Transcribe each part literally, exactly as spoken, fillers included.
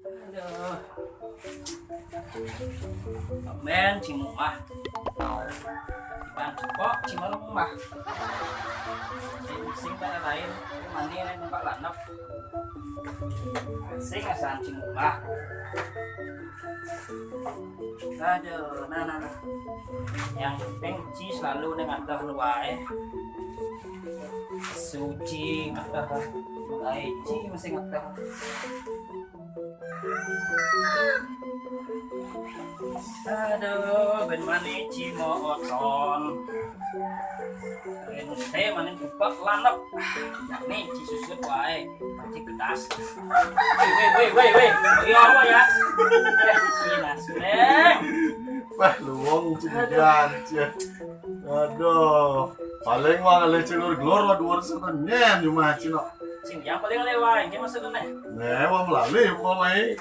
Aduh. Tumben Cing Mumah. Iban kok Cing Mumah. Sing, sing pada lain. Mani nih muka lanep. Sing asan Cing Mumah. Aduh, nah, nah, nah. Yang penting Ci selalu nih ngateh wae. Suci ngateh. Ai Ci masih ngateh. Aduh, ben mani Ci mooton. Ente mani bupak lanep. Yakni Ci susut wae. Ci kedas. Weh, weh, weh, weh, weh. Iya, apa ya? Eh, Ci Nasreng. Wah, luwung Ci Ujang, Ci. Aduh, paling wah ngalih Ci Lur Glor lah dua ratus nyen cuma Ci no. Sing yang paling lewat, ini maksudnya nih. Nih, wah melali kok mai.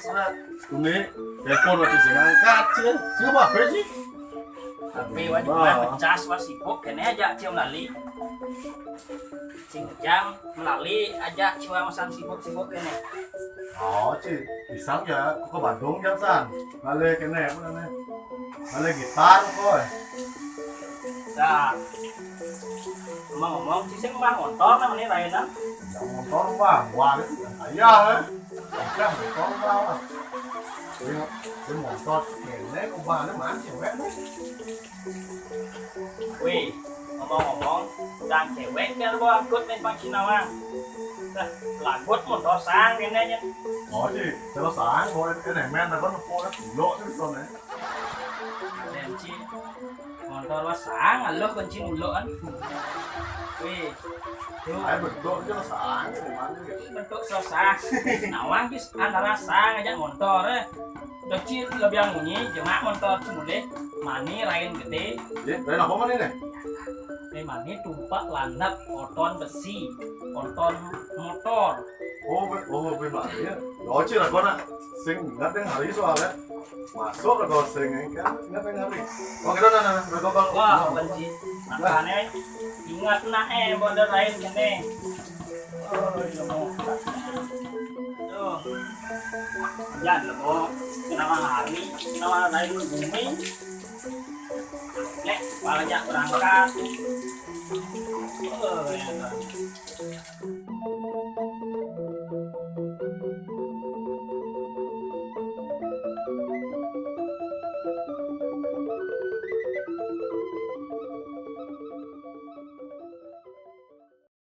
Ini telepon lagi sing angkat Ci. Sing apa, apa sih? Tapi wah cuma pecas, wah sibuk, kene aja Ci melali. Sing Ujang melali aja Ci, wah masan sibuk-sibuk kene. Oh, Ci, pisang ya, kok ke Bandung ya, San? Balik kene, apa namanya? Balik gitar, kok. Nah, ngomong-ngomong, Ci sing mah motor namanya layanan. Ya, motor, Bang. Wah, itu kan ayah, eh. Udah, motor, Bang. Ini, ini motor, kene, kubahnya mana, cewek, nih? Wih, ngomong-ngomong, dan cewek biar gua angkut nih Bang Sinawang. Nah, lagut motor sang kene aja. Oh, Ci, terus sang, kok ini men, apa, kok ini bulok sih, soalnya. Benci. Motor wah sang, aluh benci mulu kan. Wih. Tuh. Ayo bentuk aja lah sang, gimana gitu. Bentuk so sang. Nawang bis antara sang aja motor eh. Doci lebih munyi, jemak motor semulih, mani rain gede. Ya, rain apa mani nih? Eh, mani tumpak landak, oton besi, oton motor. Oh, be, oh, be mani ya. Doci lah gua nak sing ingat yang hari soalnya. Masuk ke goseng ini kan, nggak pengen habis. Oh, kita udah, udah, udah, udah, udah. Wah, benci. Makanya ingat nah, eh, bodoh lain kene. Oh, iya, mau. Tuh. Jangan lo, kenapa hari, kenapa lain bumi? Nek, malah jak berangkat. Oh, iya, kan.